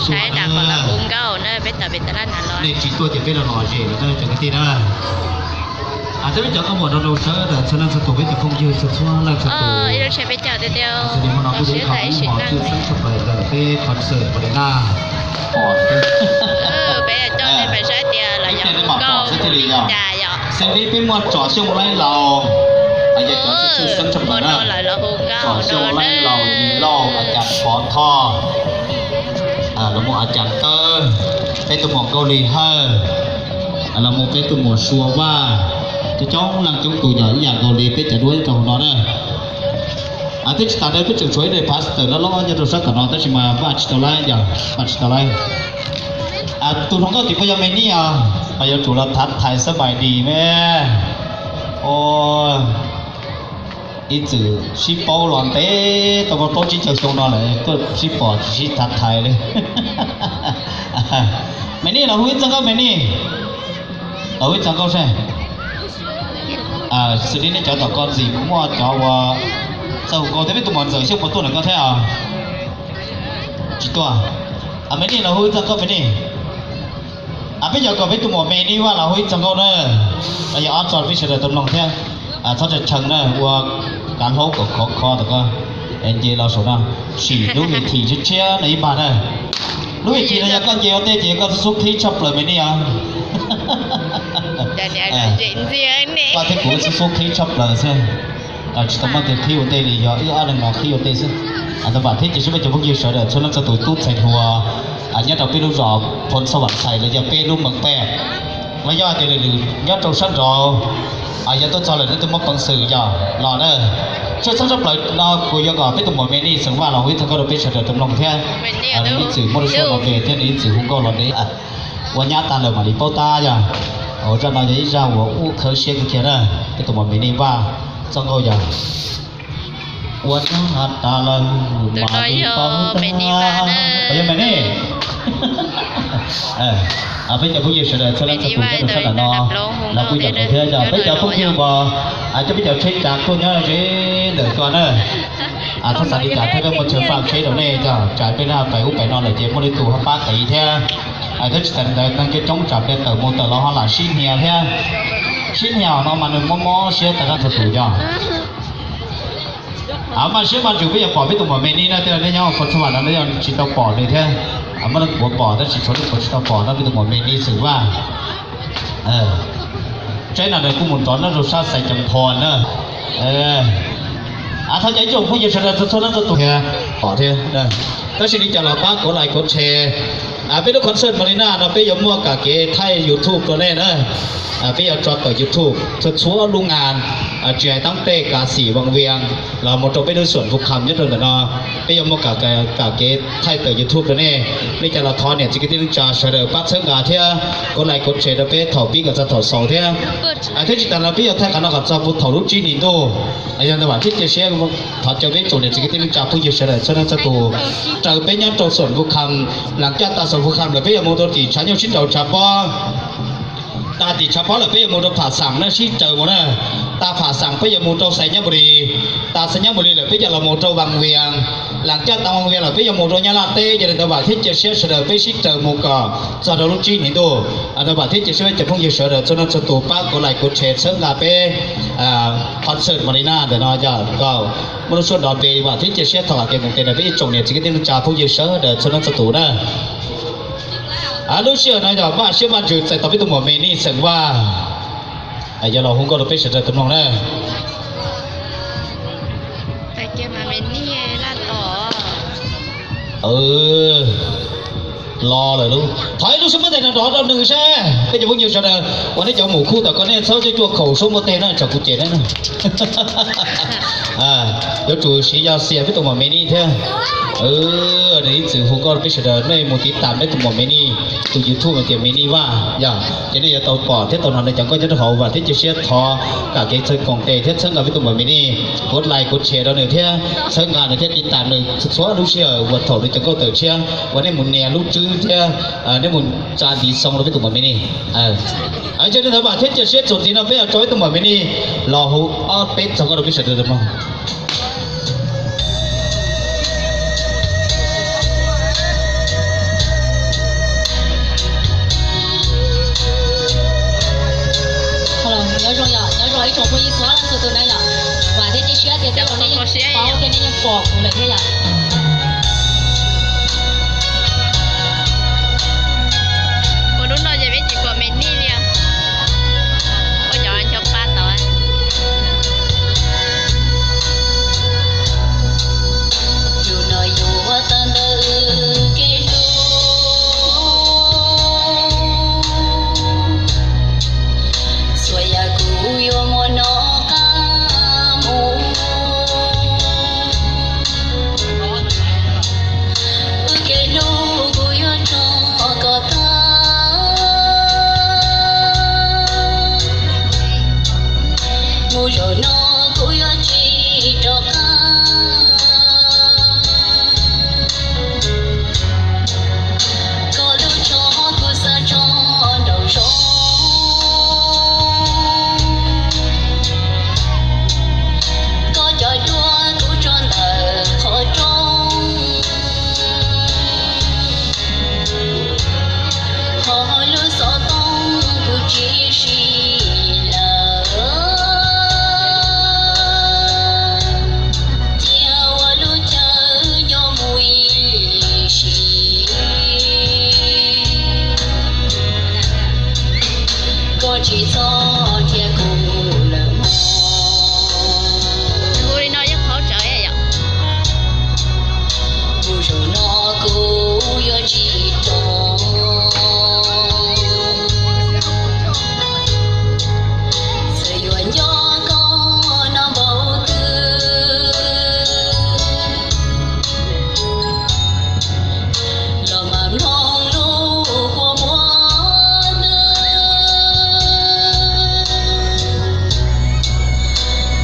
Saib tas qhov lawv hu nkauj na, peb tawm pem tab laj na los. Nej tsis tuaj ces peb los los zem lawm na cov kwv tij na. Thiab peb cov koj muam nrog rau sawv daws txhua leej txhua tus, peb cov phooj ywg txhua txhua leej txhua tus. Ib lub tsheb peb caug tiag tiag, tau siab tag ib sim neej li. Peb concert Marina pom peb coj nej pais saib tias lawv yuav hu nkauj mus li cas yom. Xws li peb muaj Tsom Xyooj Laib Laus, yog cov tshwj xeeb tshaj plaws na. Tsom Xyooj Laib Laus, Yim Lauj, a cas Pov Thoj, los mus a cas Tawb, peb tus muam Nkauj Lis Hawj, los mus peb tus muam Sua Vaj, coob coob leej coob tus yog ib yam nkaus li peb cov duab nyob rau hauv no na. Thiab tsis tas ntawd peb tseem tshuav ib daim pastor loj loj nyob rau sab tom no tab sis mas Vaj tsis tau laib, yog Vaj tsis tau laib. Tus hluas nkauj tim puab yog Me Nij os, mas yuav tsum los thav thais xab mais dis me. Ib txwm sib paub los ntev tau plaub tsib caug xyoo no lawm tuaj sib pom tsis sib thav thais li. Me Nij los hu ib txoj nkauj Me Nij, los hu ib txoj nkauj seb. Xws li nej cov tom ko ntxim muaj cov ua txawj hu nkauj thiab, peb tus muam Ntxawm Xyooj puas tuaj ntawm koj thiab os? Tsis tuaj. Me Nij los hu ib txoj nkauj Me Nij. Peb cov kom peb tus muam Me Nij Vaj los hu ib txoj nkauj na. Los yog ob txoj peb sawv daws tau mloog thiab. Txhob tsa cheem na, ua kav hlaub kom khov kho tom ko. Nce los saum no, sim lub me thim tshiab tshiab no ib pab na. Lub me thim no yog koj nce ua ntej ces koj xub xub qhib tshaj plaws Me Nij os. Koj thiab kuv xub xub qhib tshaj plaws xwb. Tsis tau muaj tus qhib ua ntej li, yog wb ob leeg no qhib ua ntej xwb. Ntawd vam thiab cia siab peb cov phooj ywg sawv daws txhua leej txhua tus tub txhais hluas nyob rau peb lub zos Phoos Xab Vam Txhais los yog peb lub Mees Paj, los yog tias lwm lwm nyob rau sab nraud, yog tuaj txog lawm nej twb muab peev xwm yog los na. Tshwj xeeb tshaj plaws no kuv yuav kom peb tus muam Me Nij Xeem Vaj los hu ib txoj nkauj rau peb sawv daws tau mloog thiab. Ib txwm muaj lub suab los npe thiab nws ib txwm hu nkauj los ntev, ua nyab tag lawm mam li paub tab yog. Zaj no yog ib zaj uas ub khawb siab kawg kiag na. Peb tus muam Me Nij Vaj txoj nkauj yog ua nyab tas lawm mam li paub tab. Yog Me Nij. Peb cov phooj ywg sawv daws txhua leej txhua tus nyob rau sab nram no los kuj yog thiab yog peb cov phooj ywg uas coj peb cov tsheb tsav tuaj nyob ze ntawm ko na. Txhob xav li cas thiab, peb muaj chaw faj tsheb rau nej, coj tsav peb na pais ub pais no lawm ces muaj li tus ho pab qiv thiab. Thiab tsis tas li ntawd neeg coob coob tsam pliag tawm mus tawm los ho lam sib hnia thiab. Sib hnia no mas nws mob mob siab tas zaj txhua tus yog. Maj siab maj ntsws peb yuav pom peb tus muam Me Nij na, tej no nej nyob Phoos Xab Vam no nej yeej tsis tau pom nws thiab. Muaj leej puav pom tab sis tshuav leej puav tsis tau pom no, peb tus muam Me Nij Xeem Vaj. Tsaib no nws kuj mus nrov nyob rau sab Xais Cees Phos na. Thov caw ib tsoom phooj ywg sawv daws txhua txhua leej txhua tus thiab pom thiab. Tab sis li cas los pab kuv like kuv share. Peb lub concert Marina no peb yuav muaj kam kev thaij YouTube rau nej na. Peb yuav tso tawm YouTube txhua txhua lub nga, tsis hais Taab Teg, Kav Xim, Vaj Vias, los mus rau peb lub xum Phu Kham nyob rau ntawm no. Peb yuav muaj kam kev thaij tawm YouTube rau nej. Nej cas los thov niam txiv kwv tij neej tsa sawv daws pab txhawb nqa thiab kuv like kuv share rau peb thaum pib kom txog thaum xaus thiab. Thiab tsis tas los peb yuav thaij qhov no kom txog puag thaum lub tsib hlis ntuj. Yog ntawd vam thiab cia siab thov caw peb tsoom niam txiv kwv tij neej tsa phooj ywg sawv daws txhua leej txhua tus raws peb nyob rau xum Phu Kham, lam caj tas xum Phu Kham lawm peb yuav mus rau tim tshav nyuj sib nraus tshav pob. Tas tim tshav pob lawm peb yuav mus rau Pham Xaam na, sib raws mus na. Tas Pham Xaam peb yuav mus rau Xais Nyab Npum Lis. Tas Xais Nyab Npum Lis lawm peb yuav los mus rau Vaj Vias. Lam caj tas Vaj Vias lawm peb yuav mus rau Nyab Laj teb, yog li ntawd vam thiab cia siab sawv daws peb sib raws mus kom txog rau lub tsib hlis ntuj. Ntawd vam thiab cia siab peb cov phooj ywg sawv daws txhua leej txhua tus pab kuv like kuv share txhawb nqa peb concert Marina ntawm no yog kom muaj lub suab nrov npe. Vam thiab cia siab thov vam kev mus tes rau peb ib tsoom niam txiv kwv tij neej tsa phooj ywg sawv daws txhua leej txhua tus na. Lub sij hawm no yog maj siab maj ntsws txais tos peb tus muam Me Nij Xeem Vaj yuav los hu nkauj rau peb sawv daws tau mloog na. Los lawm lauj, thov ib lub suab npaj tes nrov nrov rau nws seb peb cov phooj ywg sawv daws uas nej cov mus khub tom ko nej txhob cuaj cuaj khaum suab npaj tes na, tsam kuv cem nej na. Yuav tsum siv yog xias peb tus muam Me Nij thiab. Nws ib txwm hu nkauj rau peb sawv daws, nej mus tiv tam peb tus muam Me Nij tus YouTube hais tias Me Nij Vaj yog, ces nej yuav tau pom thiab tau hnov nws cov nkauj nyob rau hauv. Vam thiab cia siab thov kam kev txhawb koom tes thiab txhawb nqa peb tus muam Me Nij, kuv like kuv share rau nws thiab txhawb nqa nws thiab tiv tam nws txhua lub sij hawm uas thaum nws cov nkauj tawm tshiab uas nej mus nias lub tswb thiab nej mus tsa ntiv xoo rau peb tus muam Me Nij. Ces li ntawd vam thiab cia siab txuas ntxiv no peb yuav tso peb tus muam Me Nij los hu ob peb txog nkauj rau peb sawv daws tau mloog. Paub tias nej yeej pom kuv lawm thiab yom. Ua lub no ces peb tsis pom me nij li os. Ua cov ncho pa tod. Yus no yus ua tau ntawm kev hlub, txhua yam kuv yuav muab noj qab mus. Wb kev hlub kuv yuav tso kom tag, mus zaum no kuv yuav tsis rov qab. Koj lub tsho kuv xa tso nraum zoov, koj cov duab kuv tso ntawm qhov rooj, ho lub xov tooj kuv tsis siv lawm, cia ua lub chaw nyob mus ib sim. Koj tsis txhob nrhiav kuv lawm mog. Hu li no yeej qhov tsawv yom. Mus zaum no kuv yuav tsis rov, txawm yuav nco koj no npaum twg, los mam mloog lub kua muag ntws.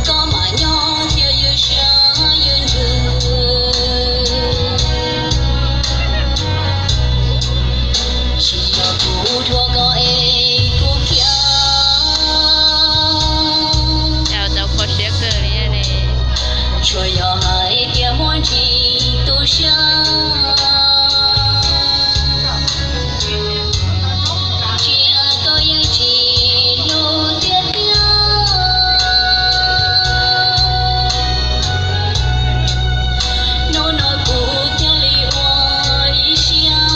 Koj mam nyob thiab ywj siab ywj ntsws, tsis yog kuv dhuav koj es kuv khiav, tsuas yog hais tias muaj ntsis tu siab, cia koj yeej tsis hlub tiag tiag. Hnub no kuv thiaj li ua ib siab.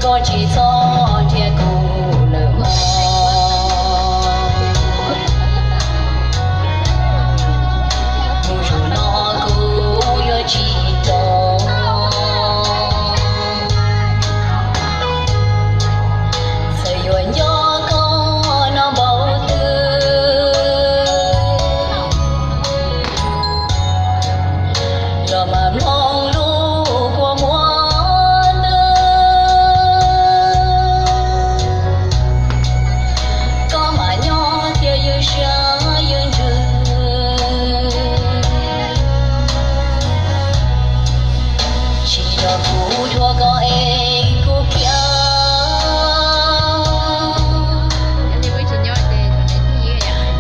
Koj tsis txhob nrhiav kuv lawm mog. Mus zaum no kuv yuav tsis rov, txawm yuav nco koj no npaum twg, los mam mloog lub kua muag ntws. Koj mam nyob thiab ywj siab ywj ntsws, tsis yog kuv dhuav koj es kuv khiav,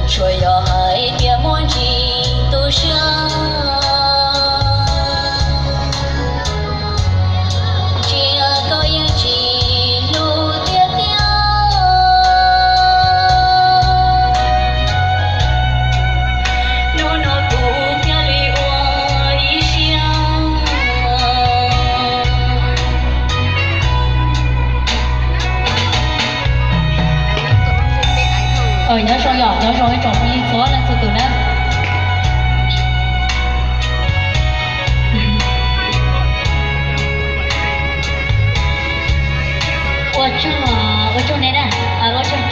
tsuas yog hais tias muaj ntsis tu siab, cia koj yeej tsis hlub tiag tiag. Hnub no kuv thiaj li ua ib siab. Nyob zoo yom, nyob zoo ib tsoom phooj ywg txhua leej txhua tus na. Ua tsaug, ua tsaug nej na, ua tsaug.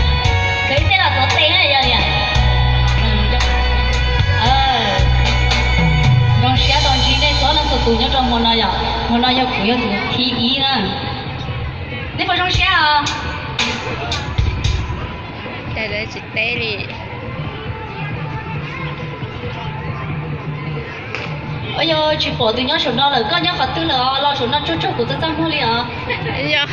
Khaws ib teg los tuav tes na yog li. Zoo siab tau ntsib nej txhua leej txhua tus nyob rau hmo no yom. Hmo no yog kuv yog tus thib ib na. Nej puas zoo siab os? Cas tsis teb li. Yog tsis pom tus nyob saum no lawm, koj nyob qhov twg lawm os? Los saum no tsuag tsuag kuv txaj txaj muag li os. Yog.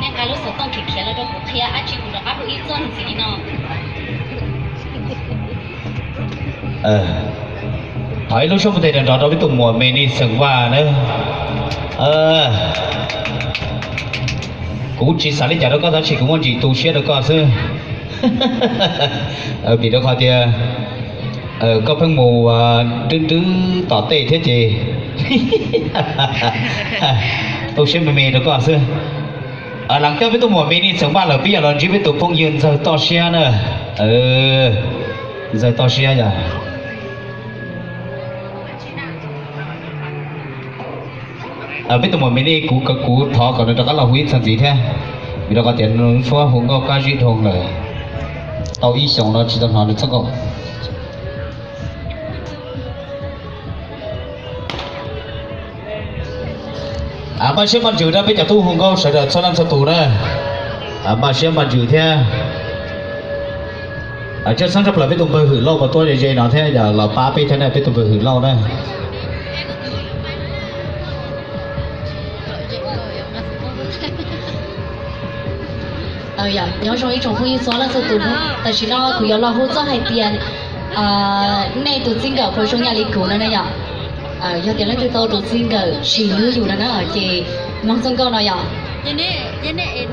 Nej nqa lub xov tooj khiav khiav los rau kuv qhia dab tsi kuv rov qab hu ib txoj ntxiv no. Thov ib lub suab mus tes nrov nrov rau peb tus muam Meni Xeem Vaj na. Kuv tsis xav li cas rau koj tab sis kuv muaj ntsis tu siab rau koj xwb. Vim rau qhov tias koj pheej mus nrwb nrwb tom tej thiab ces tu siab me me rau koj xwb. Lees coj peb tus muam Meni Xeem Vaj lawm peb yog los ntsib peb tus phooj ywg Ntxawg Toj Siab na. Ntxawg Toj Siab yog peb tus muam Meni, kuv, kuv thov kom nws rov qab los hu ib txoj ntxiv thiab, vim rau qhov tias nws suab hu nkauj kab zib dhau lawm, tau ib xyoos no tsis tau hnov nws txoj nkauj. Npaj siab npaj ntsws rau peb cov tub hu nkauj sawv daws txhua leej txhua tus na. Npaj siab npaj ntsws thiab. Tshwj xeeb tshaj plaws peb tus npawg Hwm Lauj puas tuaj ze ze no thiab yog los pab peb thiab na, peb tus npawg Hwm Lauj na. Nyob zoo ib tsoom phooj ywg txhua leej txhua tus, tam sim no kuv yuav los hu txoj hais tias nej tus txij nkawm puas zoo yam li kuv no na yom. Yog tias leej twg tau tus txij nkawm tsis hlub yus no na ces mloog txoj nkauj no yom.